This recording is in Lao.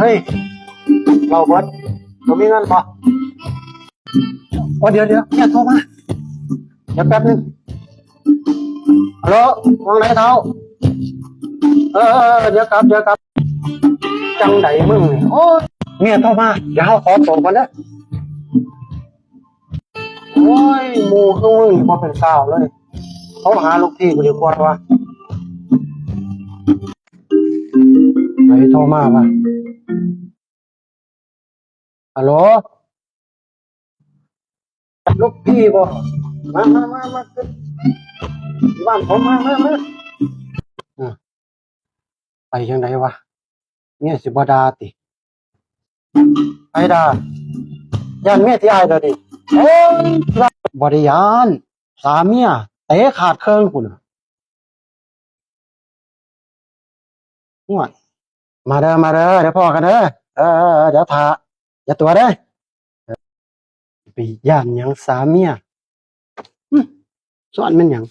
ເຮີ້ຍ ເວົ້າເບິດ ບໍ່ມີເງິນບໍ່? ໂອ້ ດຽວ ດຽວ ເມຍໂທມາ ດຽວແປັບໜຶ່ງ. ຮັລໂຫຼ ວ່າໄງເຖົ້າ? ເອີ ເອີ ເອີ ດຽວກັບ ດຽວກັບ. ຈັ່ງໃດມຶງນີ້? ໂອ້ຍ ເມຍໂທມາ ດຽວເຮົາຂໍໂຕກ່ອນເດີ. ໂອ້ຍ ໝູ່ຄືມຶງນີ້ບໍ່ເປັນສາວເລີຍ. ໂທຫາລູກພີ່ກູດີກວ່າວ່າ ໃຜໂທມາວະ? ຮັລໂຫຼ ລູກພີ່ບໍ່? ມາ ມາ ມາ ມາ ຢູ່ບ້ານຜົມ ມາ ມາ ມາ. ອາ ໄປຈັ່ງໃດວະ? ເມຍຊິບໍ່ດ່າຕິ? ໃຜດ່າ? ຢ້ານເມຍທີ່ອາຍດາຕິ? ໂອ້ຍ ບໍ່ໄດ້ຢ້ານ ສາເມຍເຕະຂາດເຄິ່ງພຸ້ນນະ. ໂອ້ຍ ມາເດີ ມາເດີ ດຽວພໍ້ກັນເດີ. ເອີ ເອີ ເອີ ດຽວຖ້າ ຢ່າຕົວະເດີ. ໄປຢ້ານຫຍັງສາເມຍ? ຫຶ ຊ້ອນແມ່ນຫຍັງ?